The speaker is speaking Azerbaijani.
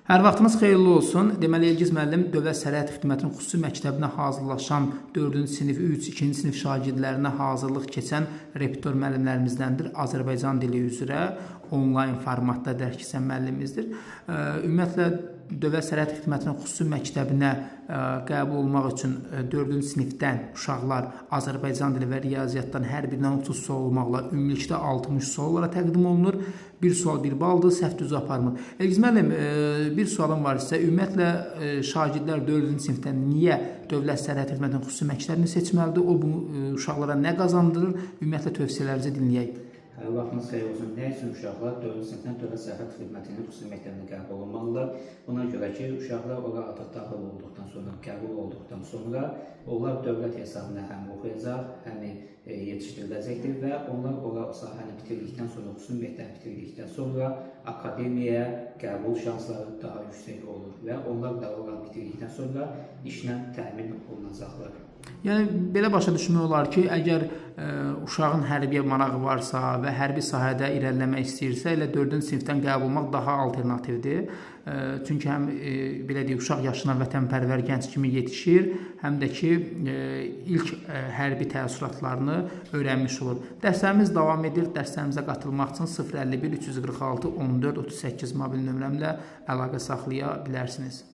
Hər vaxtınız xeyirli olsun. Deməli, Elgiz müəllim Dövlət Sərhəd Xidmətinin xüsusi məktəbinə hazırlaşan 4-cü sinif, 3, 2-ci sinif şagirdlərinə hazırlıq keçən repetitor müəllimlərimizdəndir. Azərbaycan dili üzrə onlayn formatda dərs keçən müəllimimizdir. Ümumiyyətlə Dövlət Sərhəd Xidmətinin xüsusi məktəbinə qəbul olmaq üçün 4-cü sinifdən uşaqlar Azərbaycan dili və riyaziyyatdan hər birindən 30 sual olmaqla ümumilikdə 60 sual olaraq təqdim olunur. Bir sual bir baldır, səhv düzü aparmır. Elgiz müəllim, bir sualım var sizə. Ümumiyyətlə şagirdlər 4-cü sinifdən niyə Dövlət Sərhəd Xidmətinin xüsusi məktəbini seçməlidir? O bu uşaqlara nə qazandırır? Ümumiyyətlə tövsiyələrinizi dinləyək. Hər vaxtınız xeyir olsun. Nə üçün uşaqlar 4-cü sinifdən Dövlət Sərhəd Xidmətinin xüsusi məktəbinə qəbul olunmalıdırlar? Buna görə ki, uşaqlar ora artıq daxil olduqdan sonra, qəbul olduqdan sonra onlar dövlət hesabına həm oxuyacaq, həm yetişdiriləcəkdir və onlar ora sahəni bitirdikdən sonra, xüsusi məktəbi bitirdikdən sonra akademiyaya qəbul şansları daha yüksək olur və onlar da oranı bitirdikdən sonra işlə təmin olunacaqlar. Yəni belə başa düşmək olar ki, əgər uşağın hərbiyə marağı varsa və hərbi sahədə irəliləmək istəyirsə, elə 4-cü sinifdən qəbul olmaq daha alternativdir. Çünki həm belə deyək, uşaq yaşına vətənpərvər gənc kimi yetişir, həm də ki ilk hərbi təəssüratlarını öyrənmiş olur. Dərslərimiz davam edir. Dərslərimizə qatılmaq üçün 051 346 14 38 mobil nömrəmlə əlaqə saxlaya bilərsiniz.